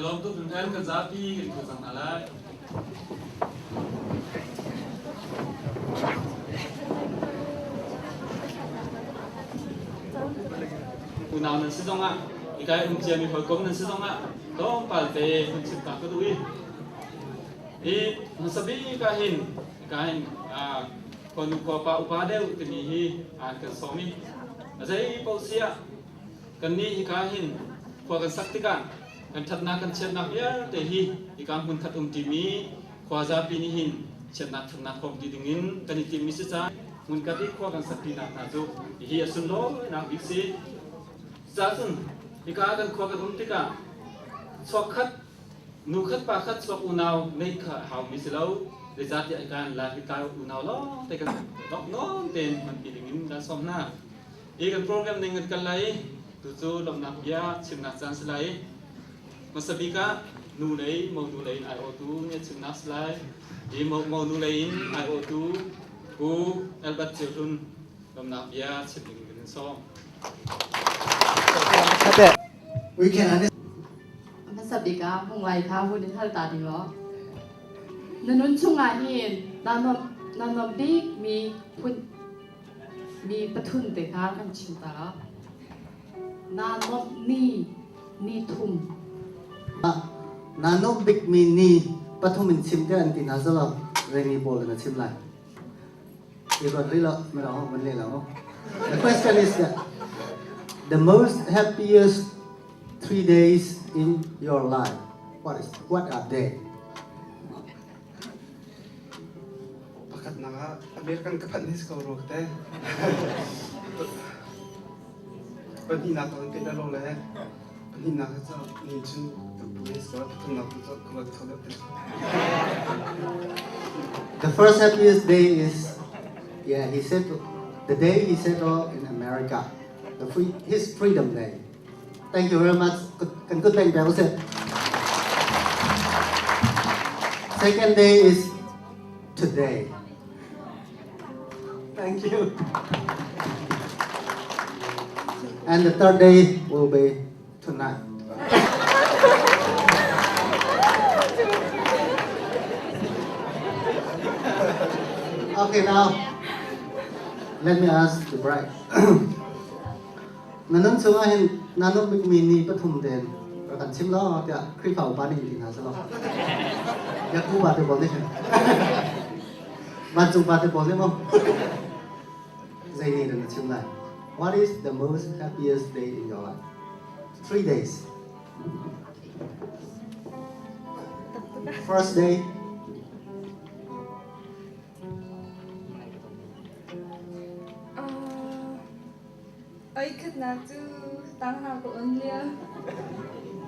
lawm tuk hringhran kan zapi kan ṭhu cang hna lai. Unau nan si zongah, ikai um ciami hawikom nan si zongah tlawmpal te hun chim ta ka duh i hi hmasa bik ah hin hika hin khuanu khuapa upa deuh timi hi an kan sawm i a zei paoh si ah kannih hika hin khua kan sak tikah kan ṭhatnak kan chiatnak vialte hi hika hmun khat um ṭimi khua zapi nih hin chiatnak ṭhatnak hrawmṭi dingin kan i timmi si caah hmunkhat i khua kan sakpinak hna cu hihi a sunlawinak bik si. Cucaah hika kan khua kan um tikah chuak khat nu khat pa khat chuak unau neih kha a haumi si lo. Zeicahtiah hika in lai hika unau lawng te kan dok nawn tein hmanpi dingin kan sawm hna. Hi kan program ning kan kal lai i tucu lawmhnak bia chimnak caan si lai i hmasa bik ah nu lei monu lei in aiawhtu nih a chimnak si lai. Hi monu lei in aiawhtu Pu Albert Ceu Hlun lawmhnak bia chim ding kan in sawm. We can understand. Hmasa bik ah hung lai kha hun in hal ta ding law. Na nun chungah hin naa nuam naa nuam bik mi phun mi pathum te kha kan chim ta lo. Naa nuamh ni ni thum. Naa nuamh bikmi ni pathum in chim te an ti hna zalo Remi pawl in a chim lai. I ruat rih lo, mirang van le lo. The question is that the most happiest 3 days in your life, what are they? Pakhatnak ah American ka phanh hi si ko rua ka te. Pahnihnak ah kan lo le pahnihnak cu ni cun ka si ko pathumnak cu ka ruat kho deuh ti. The first happiest day is, yeah, he said, the day he settled in America, his freedom day. Thank you very much. Kan good thank you. Second day is today. Thank you. And the third day will be tonight. Okay, now let me ask the bride. Na nun chungah hin naa nuamh bikmi ni pathum tein rak kan chim law tiah Khrihfa upa nih in ti hna selaw. Biakku pa te pawl nih hin. Vancung pa te pawl nih maw? Zei ni dah na chim lai? What is the most happiest day in your life? 3 days. First day, Oikhatnak cu tanghra ka on lio.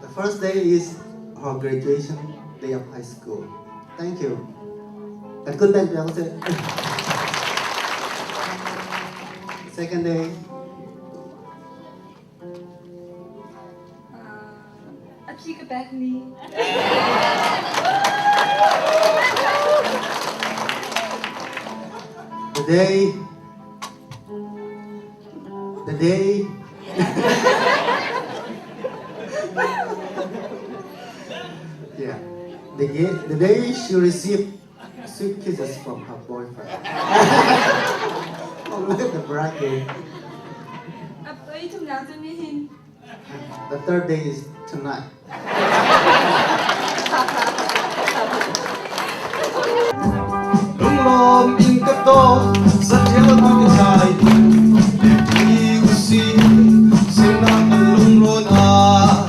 The first day is her graduation day of high school. Thank you. Kan kun bang piak usih. Second day, A phi ka pek ni. The day, the day, yeah, the day she received sweet kisses from her boyfriend. Oh, look at the bridegroom. A oi thumnak cu nihin. The third day is tonight. Lunglawm in ka dawt zatial tu ti tlai ti usi sinah kan lungrawn ah.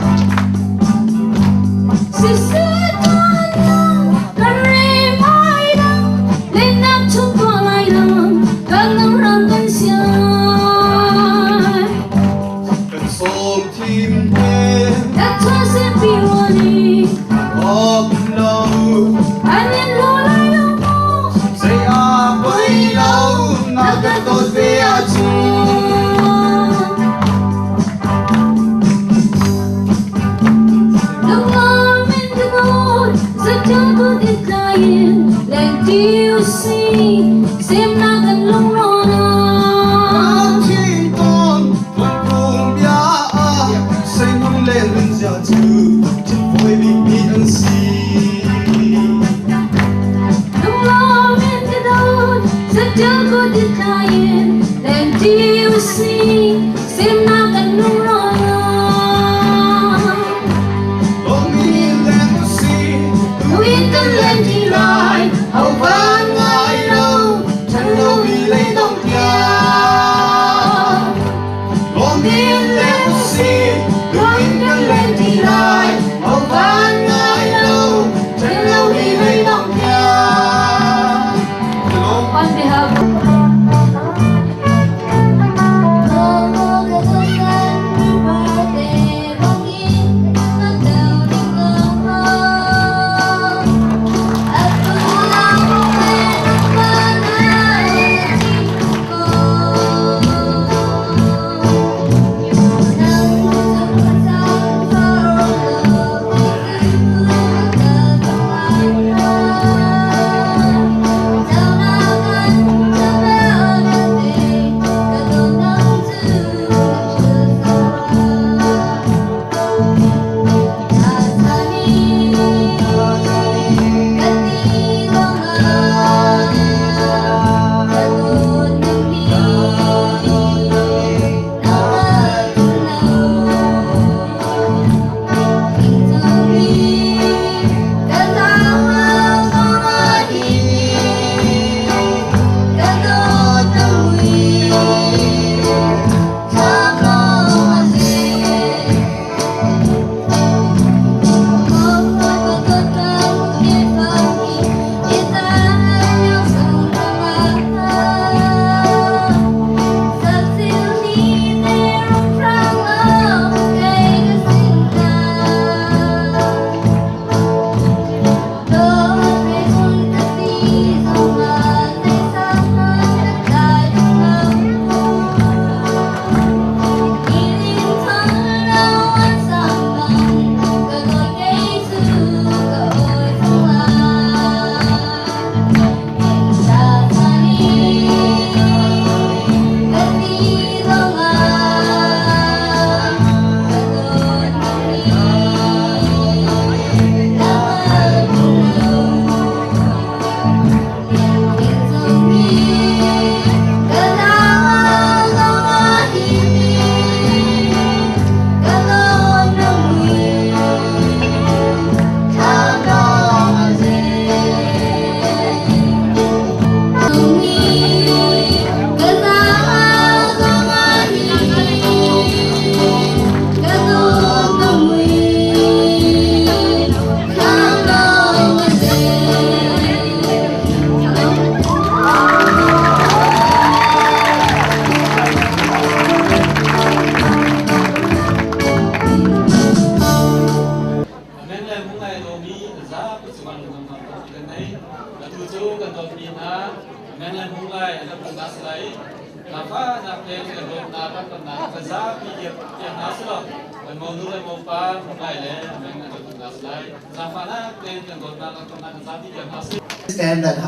Siseh kan rim ai dang lennak chung tuah lai dang kan ram kan siai. Kan sawm thim he Kan chuah sempi wani ok lo an in lo lai lo maw zei a poi lo na kan dawt ve ahcun. Lunglam in ka nawl zatṭial kut i tlai in lengṭi usih semnak kan lungrawn ah. Thin tawn tuanphung bia ah seinung le nunzia cu thil fawi bik. usih, semnak kan lungrual. Tuin kan len ti lai, ho van ngai lo, ṭhan lo mi lei dong tiang. Lawmin le usih, tuin kan len ti lai, ho van ngai lo, ṭhan lo mi lei dong tiang. On behalf Men le mung lai lomi zapi cungah lungdongnak tampi kan nei. Atu cu kan dawtmi hna men le mung lai an rak na si lai. Kafa nak len kan dawtnak kan tonnak kan zapi tiang hna si lo. Kan monu le mopa mung lai le men an rak na si lai. Zafa nak len kan dawtnak kan tonnak kan zapi tiang hna si. Understand that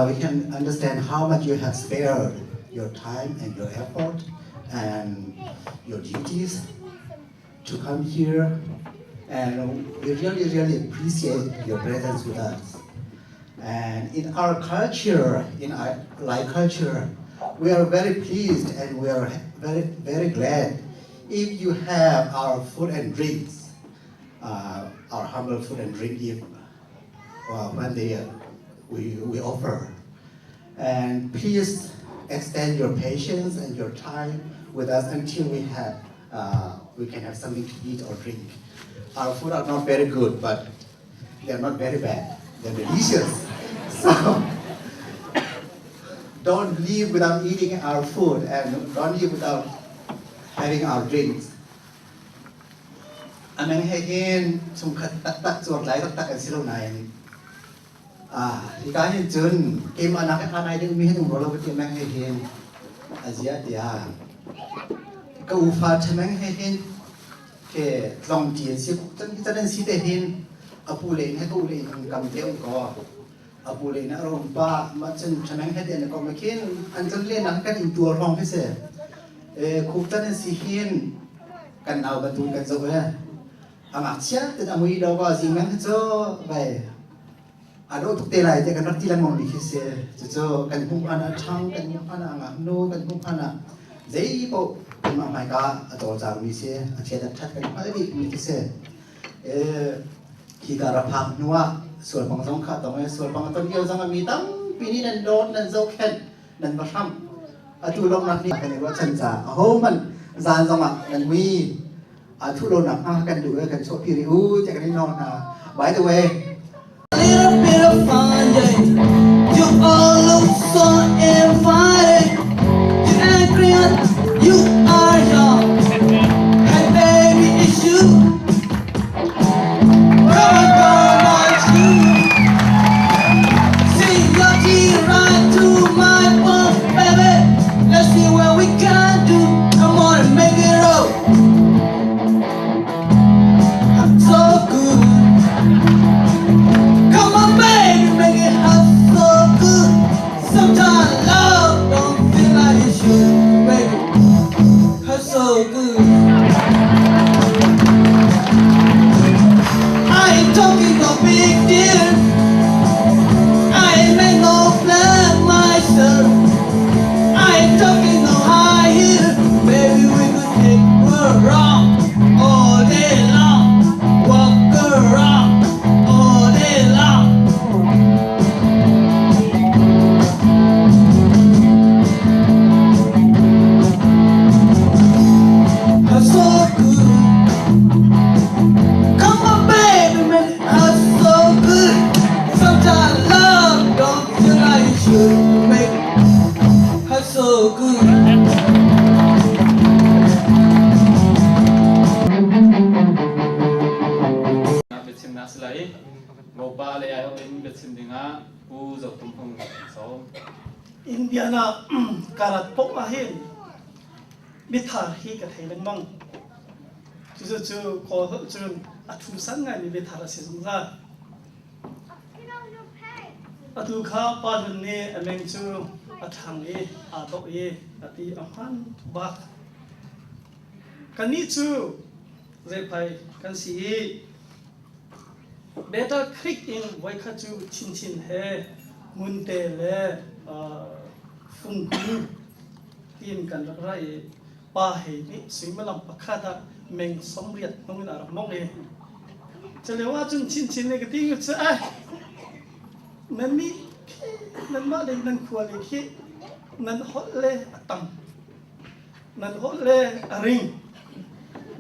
we can understand how much you have spared your time and your effort and your duties to come here and we really, really appreciate your presence with us. And in our culture, in our Lai culture, we are very pleased and we are very, very glad if you have our food and drinks, our humble food and drink if, when they, we offer. And please extend your patience and your time with us until we can have something to eat or drink. Our food are not very good, but they are not very bad. They're delicious. So don't leave without eating our food and don't leave without having our drinks. Ameng he hin chungkhat taktak cuartlai taktak an si lo nain hika hin cun keimah nak in anai deuhmi hin um rua lo ka ti ameng he hin a zia tiah ka ufa ṭhameng he hin ke tlong ṭi an si can can an si te hin a pu le in he ka u le in kam te um ko a pu le in a rom pa ma cun ṭhameng he te an kom khin an tlon le nak kan in tuar hrawng hi se e khuk tan an si hin kan nau bantuk kan zoh e a ngakchia ten a mui lo ka zing meng cu vai a dawh tuk te lai te kan rak ti lengmang mi khi si cucu kan hmuh hlan ah ṭhang kan hmuh hlan ah ngaknu kan hmuh hlan ah. Zei paoh kanmah hmaika a cawlcangmi si, a chiat a ṭhat kan hngalh dihmi khi si. Hi ka ra phak hnu ah sualpang zong kha tong i sualpang a ton lio zong ah mi tampi nih nan dawt, nan zohkhenh, nan va hramh. Atu lawmhnak nih kan i ruahchan caah ahohmanh zan zong ah nan mui aa thuh lonak hnga kan duh i kan chuahpi rih u tiah kan in nawl hna. By the way, Little bit of fun, yeah. You all look so inviting. You angry, you are young. Hey baby, it's you. Come on, come on, you. See your teeth right to my bones, baby. Let's see what we can do. Come on and make it up. I'm so good. Come on, baby, make it hot so good. Sometimes love don't feel like it should, baby. Hurt so good. I ain't talking no big deal. I ain't made no plan myself. I ain't talking no high heel. Baby, we could take around all day long. Walk around all day long. Hurt so good. Come on, baby, make it hurt so good. Sometimes love don't feel like it should. Make it hurt so good. Biachimnak si lai. Mopa le ai in biachim dingah Pu Zo Tum Hung sawm. Indiana karat poh ah hin mithar hi ka thei lengmang. Cucu cu kawl holh cun a thu san ngaimi biathar a si zungzal. Atu kha Pa Hlun nih a meng cu a ṭhang i aa dawh i a ti a hman bak. Kannih cu zeiphai kan si i Battle Creek in voikhat cu chinchin he ngunte le fungku tiin kan rak ra i pa hei nih suimilam pakhat ah meng 80 hnung in a rak mong i culio ahcun chinchin nih ka ti cu eh nannih khi nanmah lei nan khua lei khi nan holh le a tam nan holh le a ring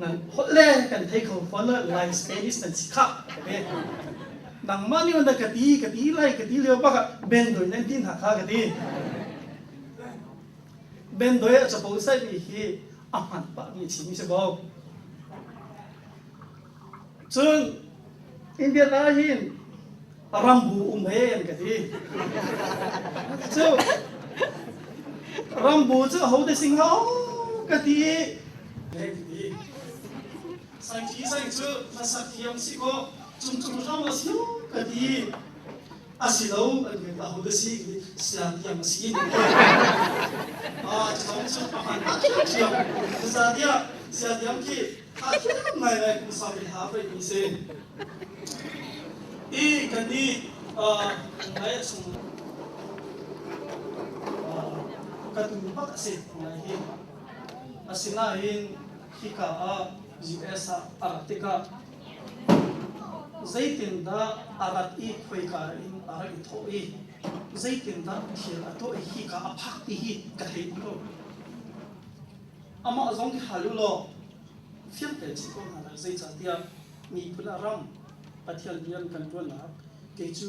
nan holh le kan thei kho fawn lo Lai Spanish nan si khah ka ti nangmah nih na ka ti ka ti lai ka ti lio bak ah ben doi nan ti hna kha ka ti ben doi a capo sai mi hi a hman pah mi chim si ko cun Indian ah hin rambu um he an ka ti cu rambu cu ho te sing ho ka ti sang chi sang cu na sak thiam si ko cung cung ram a si ka ti a si lo an kan aho da si sian thiam a si ah chong chu a hman tak thiam zeicahtiah sia thiam khi a thiam ngai ngai kum sau ha pei mi si i kan i ngai chung ka tu bak a si ngai hi asinain hika ah US ah a rat tikah Zeitindah a rat i khoika in a rak i thawh i zeitindah thil a tuah i hika a phak ti hi ka thei ko. Amah zong hi hal u law fiangte chim ko hna lai zeicahtiah miphun a ram Pathian rian kan ṭuannak kei cu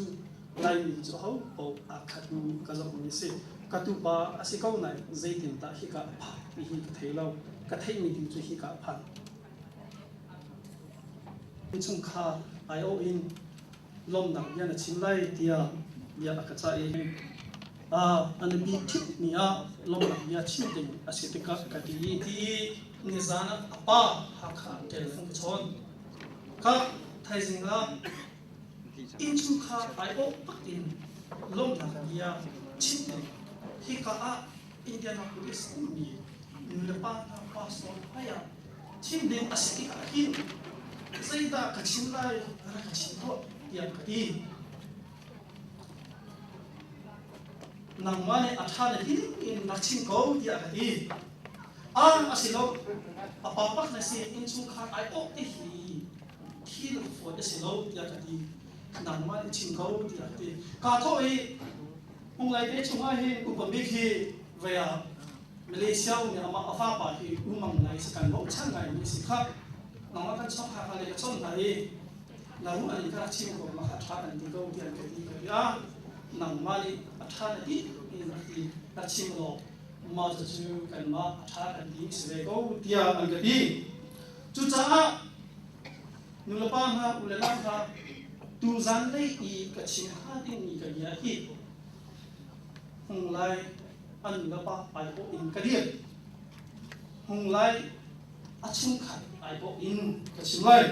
Laimi cu aho paoh aa khatmi ka zohmi a si. Ka tupa a si ko nain zeitindah hika a phak ti hi ka thei lo. Ka theihmi ding cu hika a phan. Innchungkhar aiawh in lawmhnak bia na chim lai tiah bia a ka cah i a nupi ṭhit ni ah lawmhnak bia chim ding a si tikah ka ti i ti i nizan ah a pa Hakha telephone ka chawn. Ka thaizing ah innchungkhar aiawh bak in lawmhnak bia chim ding hika ah Indianapolis ummi nulepa hna pastor hmai ah chim ding a si tikah hin zeidah ka chim lai rak ka chim tuah tiah ka ti. Nangmah nih a ṭha le him in rak chim ko tiah ka ti. A a si lo. A pa pak na si innchungkhar ai awh te hi thil fawi a si lo tiah ka ti. Nangmah nih chim ko tiah ka ti. Kaa thawh i Hmunglai te chungah hin upa bik hi vei ah Malaysia um i amah a vapa hi umang ngai si kan bochan ngai mi si kha. Nangmah kan chawk hna le ka chawnh hna i na ruh an ka rak chim ko ma kha ṭha kan ti ko tiah an ka ti ka ti ah nangmah nih a ṭha na ti in rak ti rak chim law mah cucu kanmah a ṭha kan ti si ve ko tiah an ka ti. Cucaah nulepa hna u le nau hna tuzan lei i ka chim hnga dingmi ka bia hi hung lai an nulepa aiawh in ka dir. Hung lai a chungkhat aiawh in ka chim lai.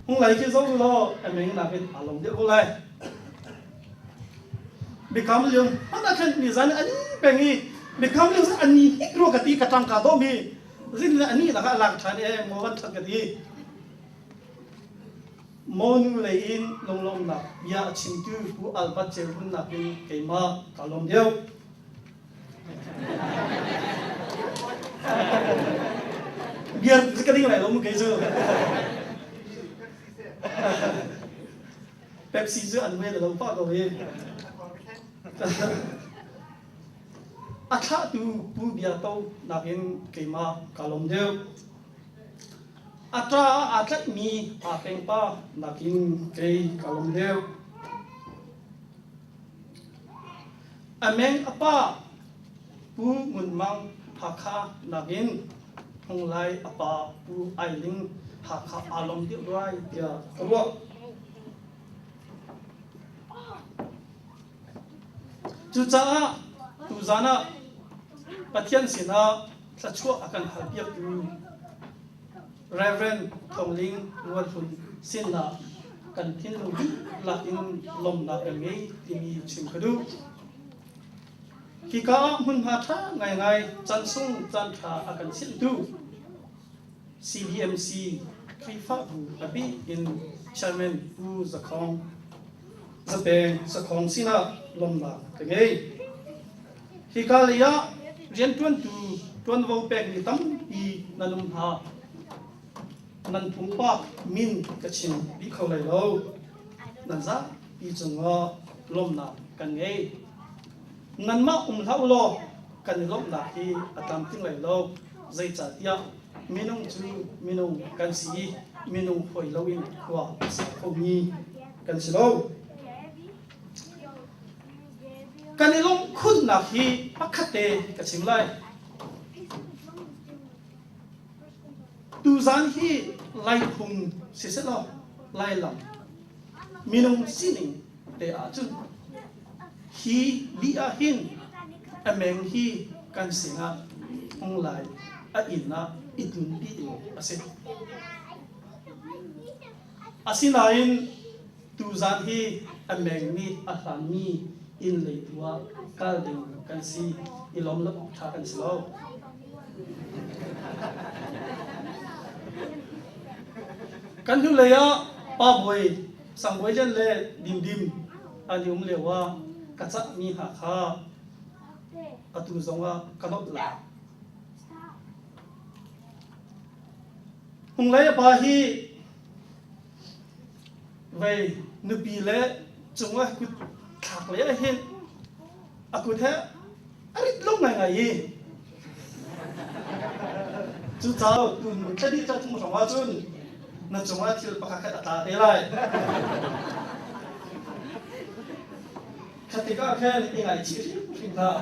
Hung lai khi zoh law a meng nakin aa lawm deuh ko lai. Biakam liang hmanh ah khan nizan an peng i biakam liang an ni hnik rua ka ti ka tangka dawh mi zin le ani lakah lak ṭhan e maw van ṭhat ka ti. Maw nu lei in lunglawmhnak bia a chimtu Pu Albert Ceu Hmun nakin keimah ka lawm deuh. Biar ka ding lai lo mu kei cu. Pepsi cu an wel lo pah ko hi. A thlahtu Pu Bia To nakin keimah ka lawm deuh. A ṭa ah aa tlaihmi aa pengpa nakin kei ka lawm deuh. A meng a pa Pu Ngun Mang Hakha nakin Hmunglai a pa Pu Ai Ling Hakha aa lawm deuh lai tiah ka ruah. Cucaah tuzaan ah Pathian sinah thluachuah a kan halpiaktu Reverend Thawng Ling Mualhlun sinah kan thinlung dihlak in lawmhnak kan ngei timi chim ka duh. Hika ah hmunhma ṭha ngaingai caan sung caan ṭha a kan chimhtu CBMC Khrihfabu a bik in Chairman Pu Za Khong Zapeng Sakhong sinah lawmhnak ka ngei. Hika lei ah rianṭuantu ṭuanvo pekmi tampi nan um hna. Nan pumpak min ka chim dih kho lai lo. Nan zapi cungah lawmhnak kan ngei. Nanmah um hlah u law kan i lawmhnak hi a tlamtling lai lo. Zeicahtiah minung cu minung kan si i minung hawi loin khua a sa khomi kan si lo. Kan i lungkhunnak hi pakhat te ka chim lai. Tuzaan hi Laiphung siselaw Lailam minung sining te ahcun hi li ah hin a meng hi kan sinah hung lai a inn ah i tlunpi ding a si. Asinain tuzaan hi a mengmi a hlanmi inn lei tu ah kal ding kan si i lawm lo awk ṭha kan si lo. Kan hnulei ah Pa Bawi, Sang Bawi Lian le Dim Dim an i um lio ah ka cahmi hna kha atu zongah ka nolh lai. Hunglei a pa hi vei nupi le cungah kut thlak lei ah hin a kut he a rit lo ngaingai i cucaah tu thla dih thla thum hrawng ahcun na cungah thil pakhat khat a tla te lai. Kha tikah khan i ngaichih hrimhrim hlah.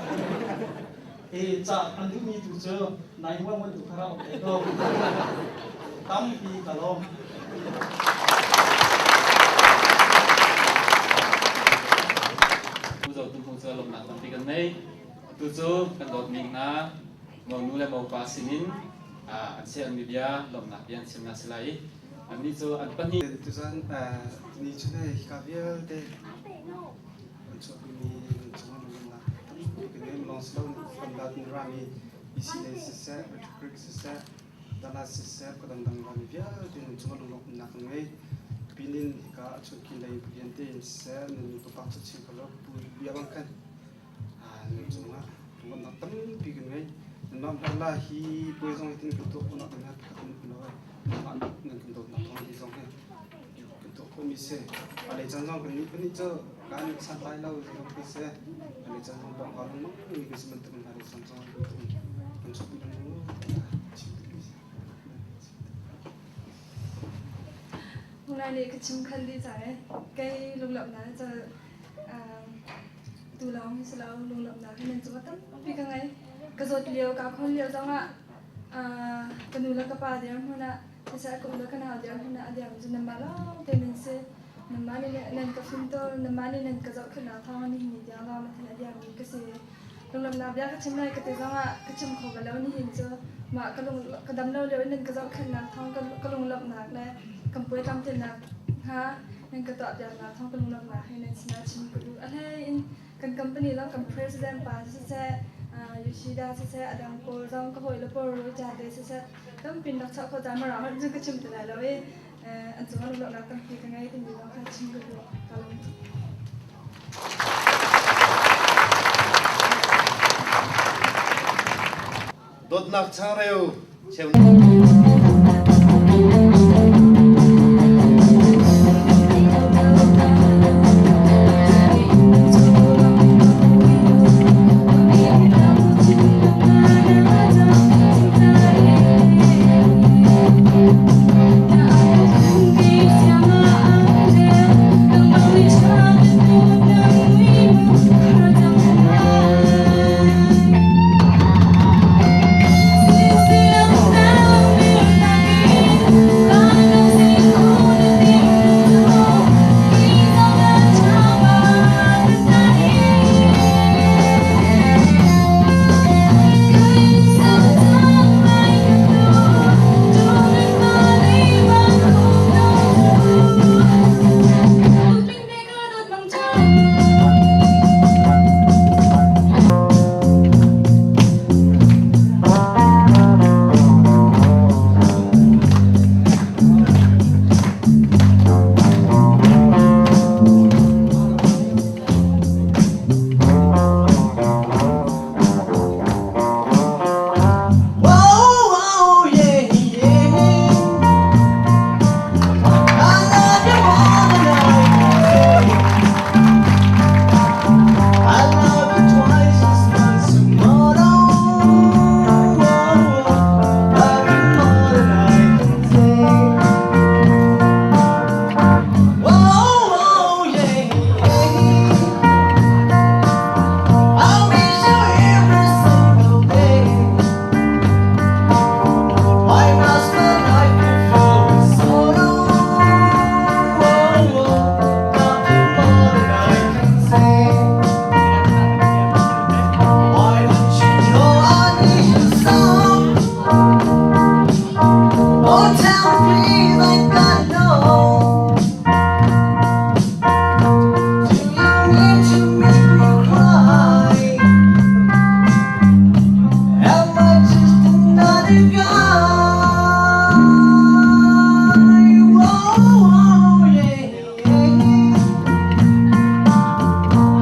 I ca an duhmi tu cu 911 tu kha rak um te ko. Tampi ka lawm. Pu Zo Tum Hung cu lawmhnak tampi kan nei. Atu cu kan dawtmi hna monu le mopa sinin an sermi bia lawmhnak bia an chimnak si lai i annih cu an pahnih Tuzan ni cu ne hika vialte an chuahpimi nan cungah lungnak tampi kan ngei lawng si lo kan rami ECA siseh Greek siseh Dallas siseh khuadang dang rami vialte nan cungah lunglawmhnak kan ngei pinin hika a chunkin lei lian tein siseh nan papak cu chim ko lo pu bia bang khan nan cungah lungnak tampi kan ngei. Nan mah la hi puai zong hi tin kan tuah khawhnak ding ah pakhat in kan lo mah nan kan dawtnak thawng hi zong hi kan tuah khawhmi si. A lei caan zong kan nih pahnih cu kan santlai lo zong khi si. A lei caan zong bawng ka lengmang mi kan si bantuk in a lei caan zong kan chuahpi lengmang chim duhmi si. Hunglai nih ka chim khal dih cang i kei lunglawmhnak cu tu lawng hi si lo lunglawmhnak hi nan cungah tampi ka ngei. Ka zawt lio, kaa khawn lio zongah ka nu le ka pa dirhmun ah siseh ka u le ka nau dirhmun ah a dirmi cu nanmah lawng te nan si. Nanmah nih nan ka fimtawl, nanmah nih nan ka zohkhenhnak thawng in nihin ni tiang lawng na a dirmi ka si. Lunglawmhnak bia ka chim lai ka ti zongah ka chim kho bal lo nihin cu mah ka lung ka dam lo lio in nan ka zohkhenhnak thawng ka lunglawmhnak le kan puai tlamtlinnak hnga nan ka tuahpiaknak thawng ka lunglawmhnak hi nan sinah chim ka duh. A hlei in kan company zong kan president pa siseh Yoshida siseh a dang pawl zong ka hawile pawl Roja te siseh tampi rak chuah khawh caan marang hmanh cun ka chim ti lai lo i an cungah lunglawmhnak tampi ka ngei timi zong kha chim ka duh. Ka lung. Dawtnak changreu cheu Oh, yeah, yeah. I love you more than I can say. I love you twice as much tomorrow. Love you more than I can say. Oh, yeah, yeah. I miss you every single day. Why must my life be filled with sorrow? Love you more than I can say. Why don't you know I need you so? Oh, tell me, please, I gotta know. Do you need to make me cry? Am I just another guy? Oh, yeah, yeah.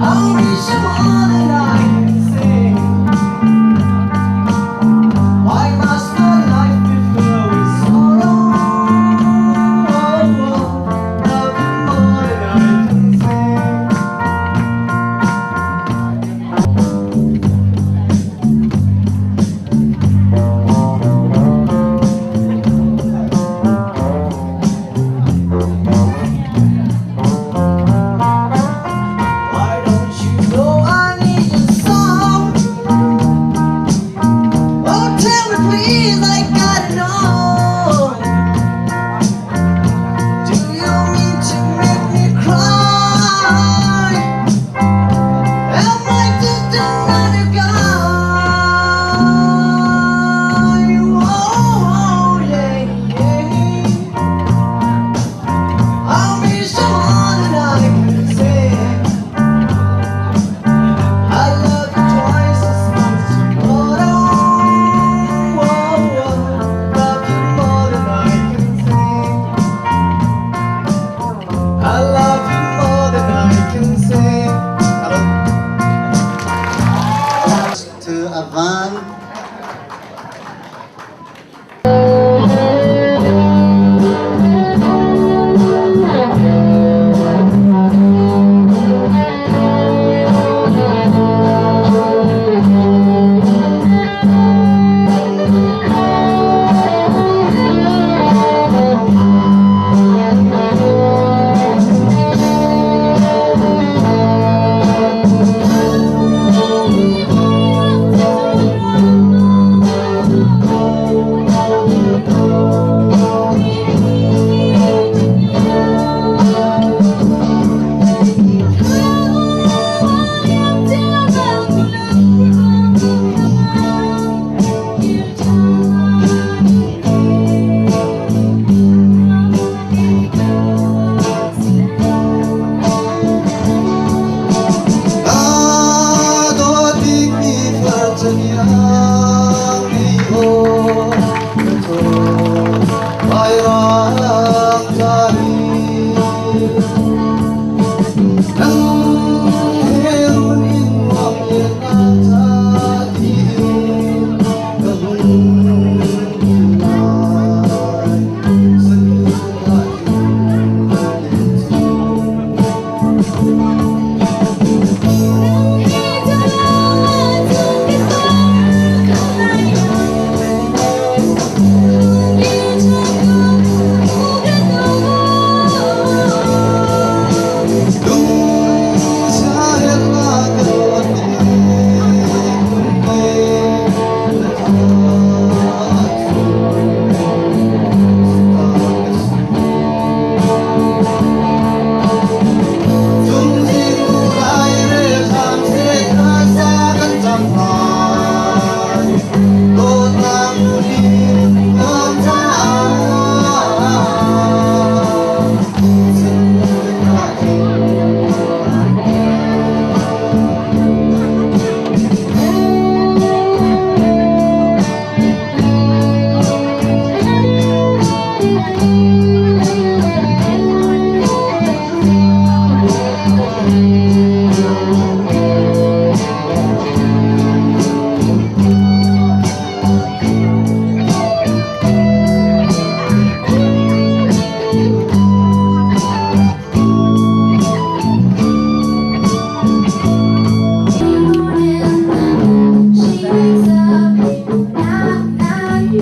I wish you more than I can say. Why must my life be filled with sorrow? Love you more than I can say.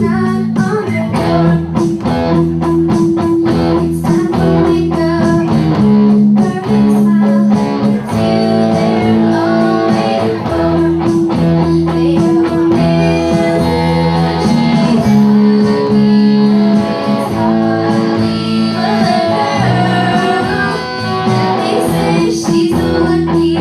Knock on the door. It's time to wake up. Perfect smile. It's you they're all waiting for. They go, isn't she lucky? It's hardly a girl. And they say she's so lucky.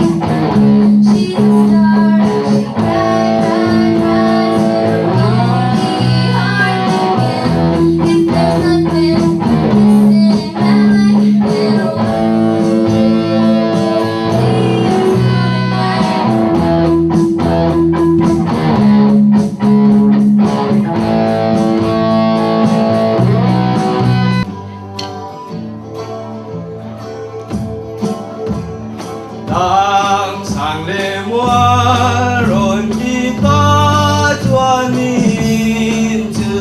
She's a star. She cried, cried, cried with her lonely heart again. If there's nothing missing, I then tears coming. Tang sang le mua ron ki pa chuan in chu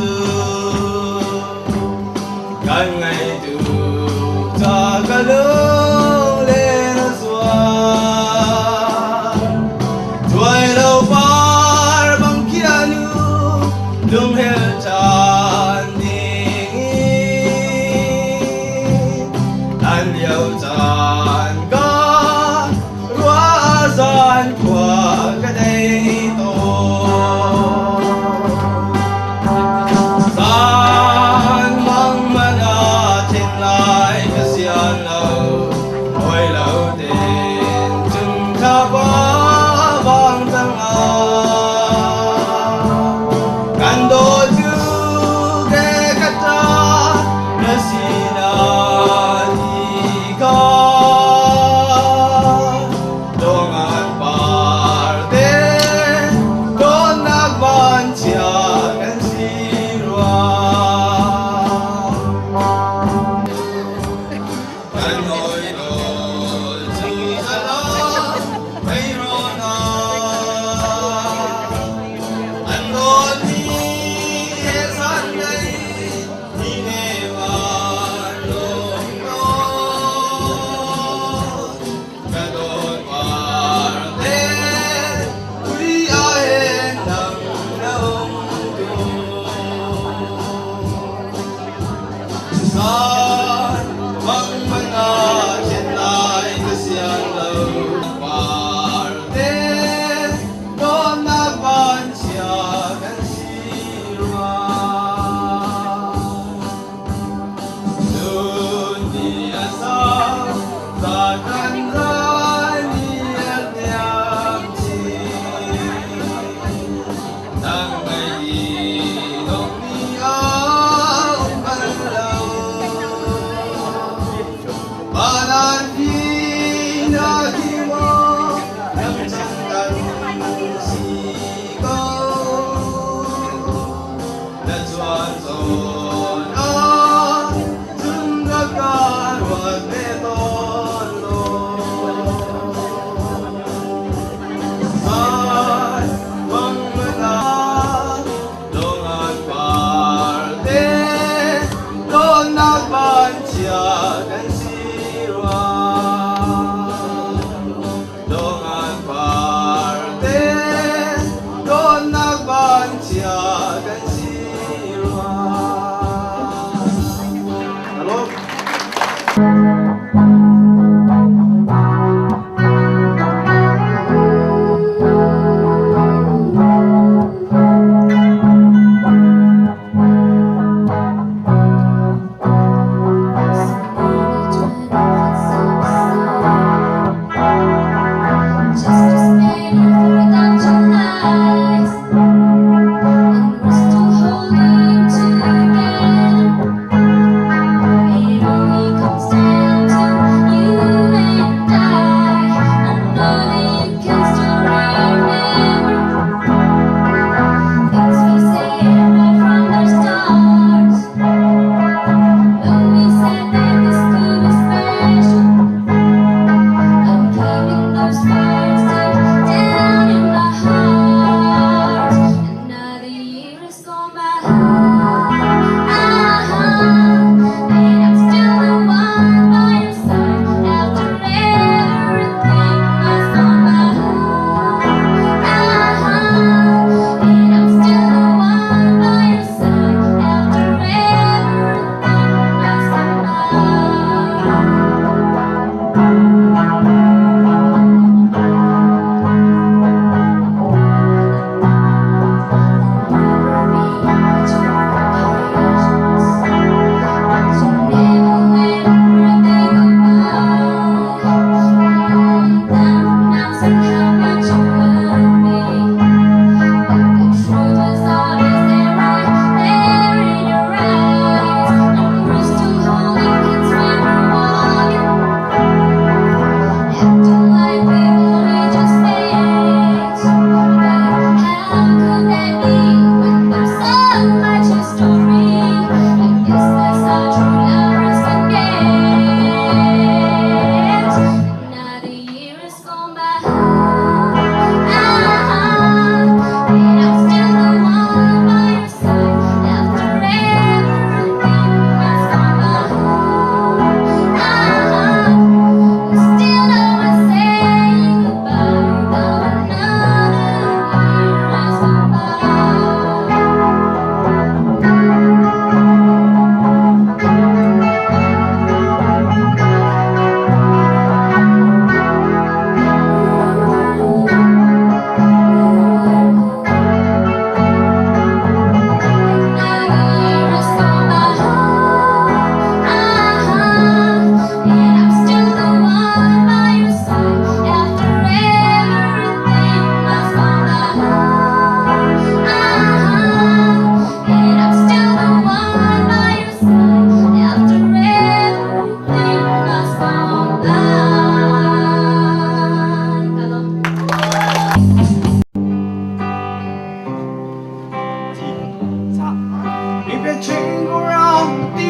kan ngai tu cha ka lung le na zua chuai lo par bang kia nu lung hel chan ding an liao chan ka rua zan khua ka dei to San mang mana thin lai ka sian lo oi lo tin chung tha ba bang tang a kan do chu ke ka ta na si na ti ka dong an par te don nak ban chia kan si rua kan oi do chu za la mei ro na an do ni he san nei ni ne wa lo no ka do par te tui a hen dang na um tu San mang mana chen lai ka sian lo par te don na ban chia kan si rua Nun ni asa za kan rai ni el niam chi nang ngai di dong ni a um ban lo Balan di na ki mo nam chang kan si ko na chuan zon a chun ra ka ruat ve ton lo San mang mana dong an par te don na ban chia kan si rua dong an par te don na ban chia kan si rua. Hello. Just as many forgotten lies, and we're still holding together. It only comes down to you and I. I know that you can still remember things we said right from the start. When we said that this could be special. I'm keeping those words deep down in my heart. Another year has gone by, and I'm still the one by your side after everything has gone by. And I'm still the one by your side.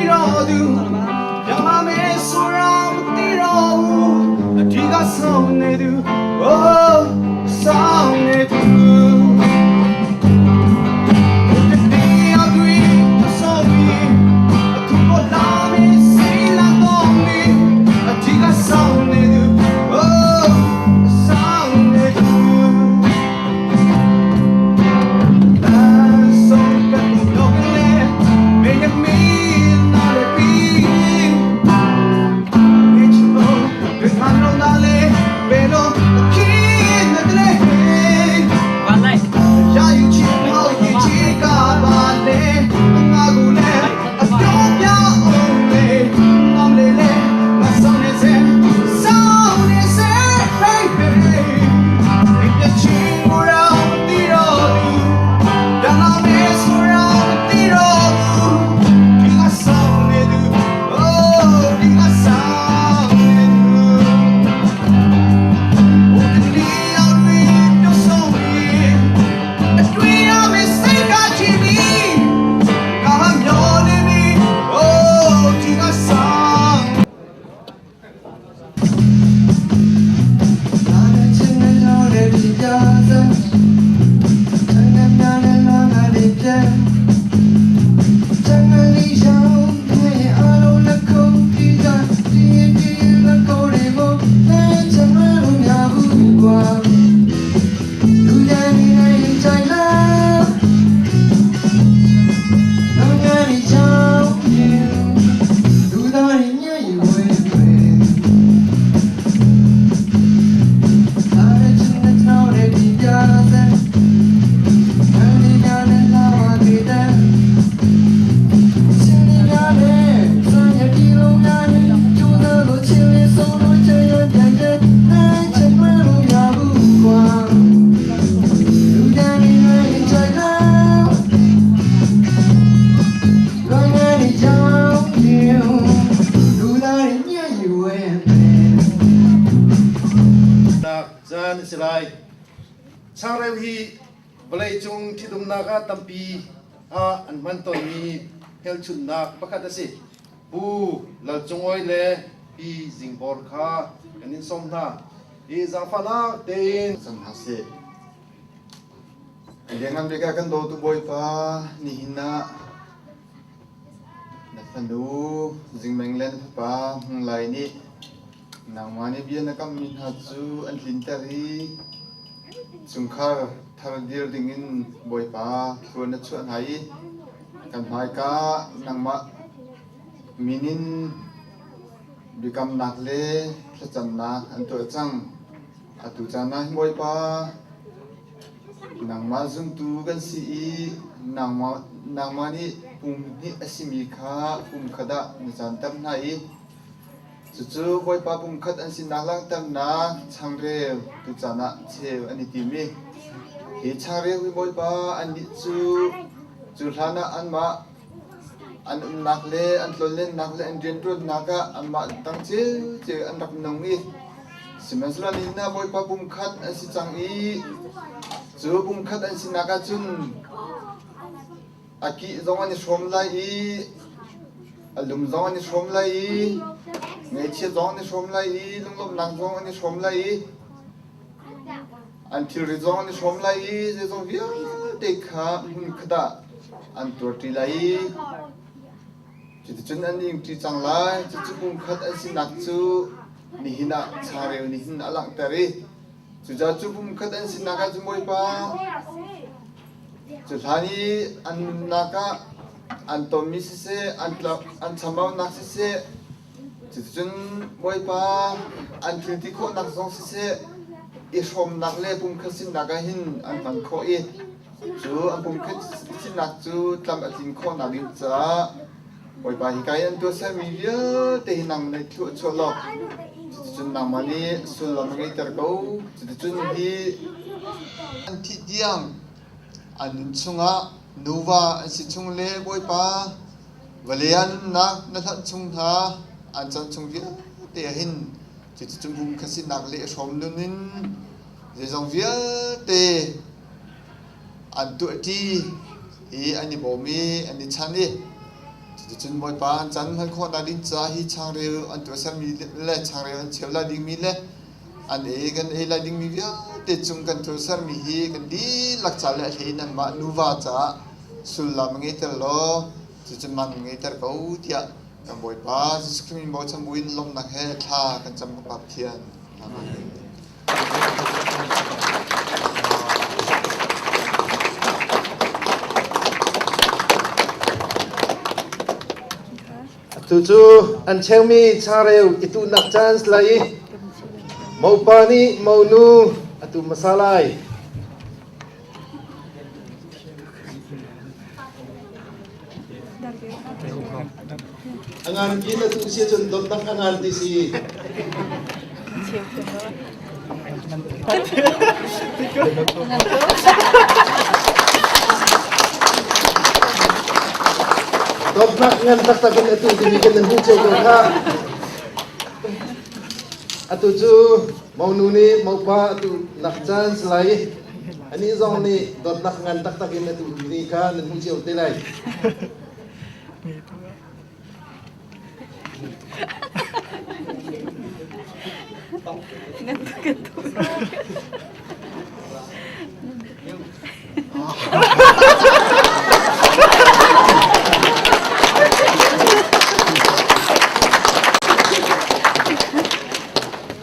တော့သူ ပြန်လာမယ်ဆိုတာမသိတော့ဘူးအဒီကဆောင်နေသူ Oh ဆောင်နေသူ Caan a si lai. Changreu hi vawleicung ṭhitumnak ah tampi ah an hman tawnmi hmelchunhnak pakhat a si. Pu Lal Cung Awi le Pi Zing Bor kha kan in sawm hna. I zaangfahnak tein cang hna seh. Lianngan bik ah kan dawtu Bawipa, nihin ah na fanu Zingmeng le na fapa Hmung Lai nih nangmah nih bia na kammi hna cu an tlinter i chungkhar thar dir dingin Bawipa thlua na chuah hna i kan hmaika nangmah min in biakamnak le thlacamnak an tuah cang. Atu caan ah hin Bawipa, Nangmah zumtu kan si i nangmah nih pum hnih a simi kha pum khat ah na canter hna i cucu Bawipa pum khat an sinak langhternak changreu tuchan ah cheu an i tim i hi changreu hi Bawipa annih cu cu hlanah anmah an umnak le an tlonlennak le an rianṭuannak ah anmah tang ciocio an rak nung i Sihmanhsehlaw nihin ah Bawipa pumkhat an si cang i cu pumkhat an sinak ah cun a kih zong an i hrawm lai i a lum zong an i hrawm lai i ngaihchiat zong an i hrawm lai i lunglawmhnak zong an i hrawm lai i an thilri zong an i hrawm lai i zeizong vialte kha hmunkhat ah an tuarṭi lai i Cuticun an ingṭi cang lai. Cucu pumkhat an sinak cu nihin ah changreu nih hin a langhter i cucaah cu pumkhat an sinak ah cun Bawipa cu hlan i an nunnak ah an tonmi siseh, an chambaunak siseh, cuticun Bawipa an thil ti khawhnak zong siseh, i hrawmnak le pumkhat sinak ah hin an hman khawh i Cu an pumkhat sinak cu tlam a tlin khawhnak ding caah Bawipa hika i an tuahsermi vialte hi nang nih thluah chuah law cuticun nangmah nih sullam a ngeihter ko. Cuticun hi an thih tiang an nun chungah nuva an si chung le Bawipa vawlei ah nunnak na hlanh chung hna an chan chung vialte ah hin cuticun pumkhat sinak le i hrawm nun in zeizong vialte an tuahṭi i an i bawm i an i chan i Cuticun Bawipa an caan hman khawhnak ding caah hi changreu an tuahsermi le changreu an cheu lai dingmi le an ei kan ei lai dingmi vialte cung kan tuahsermi hi kan dihlak ca le a hlei in anmah nuva caah sullam a ngeiter law cucun man ngeiter ko tiah kan Bawipa Jesuh Khrih min bochan buin lawmhnak he thla kan cam ka Pa Pathian. Amen. Atu cu an cheumi changreu i tuhnak caan si lai i mopa nih monu a tu hmasa lai. A ngan pi na tu si cun dawtnak a ngan ti si. Dawtnak ngan taktak in atu timi kan nan hmuh cio ko kha. Atu cu monu nih mopa atu nak caan si lai. Anih zong nih dawtnak ngan taktak in atu ni kha nan hmuh cio te lai.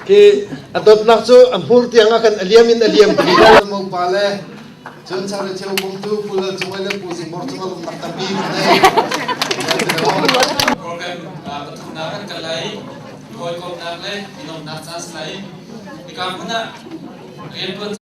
Khi a dawtnak cu a hmur tiang ah khan a liam in a liam ti mo pa le cun char le cheu bung tu pu lal cung le pu zing bor cung lung tak tampi kan nei. Program pathumnak kan kal lai hawikomnak le inomnak caan si lai. Hika hmun ah riantuan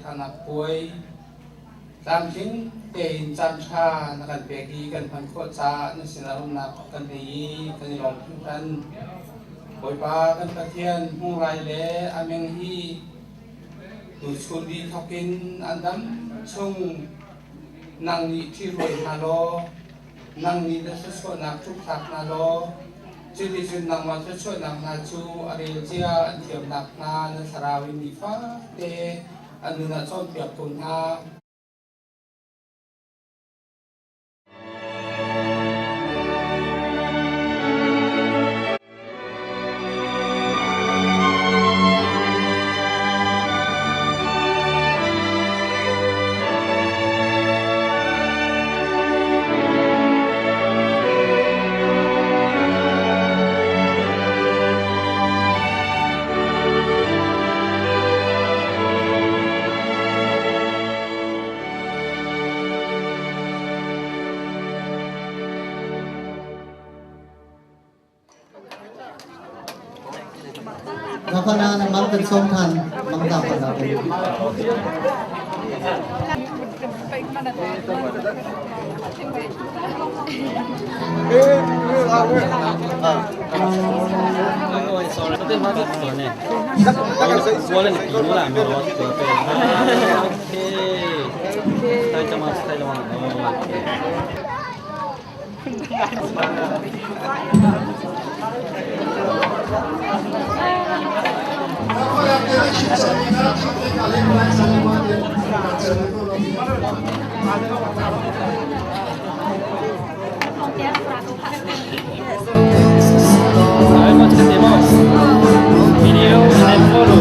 thahnak puai tlamtling tein caan ṭha na kan pek i kan hman khawh caah na sinah rumnak kan ngei i kan i lawm hringhran. Bawipa kan Pathian hmungrai le a meng hi tuchun ni thawkin an dam chung nang nih ṭhihruai hna law nang nih na thluachuahnak ṭhukthlak hna law cuticun nangmah thluachuahnak hna cu a rel cia an thiam nakhnga na thlarau in nifate an nun ah cawnpiak ko hna. Napana na mang kan sawm than mang ta pa na. Video and photo.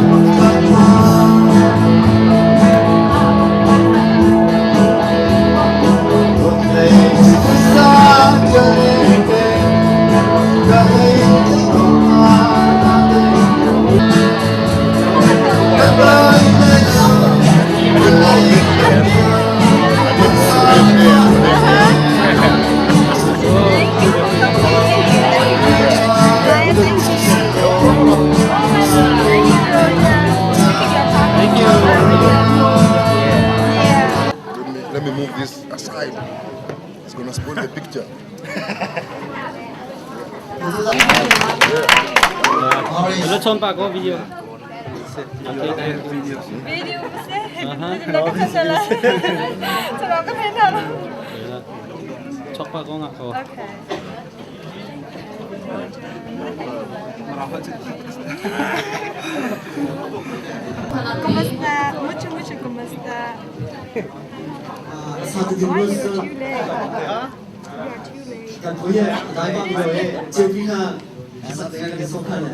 Let me move this aside. It's gonna spoil the picture. Lo chon pa ko video. Video Chok pa ko nga ko. Okay. Kumusta? Mucho, mucho kumusta? Why you're too late? kan 头也来帮我就比那啥子样的收看呢？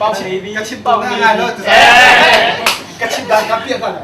Ka chim pau ngai lo. Ka chim dan ka piah hna.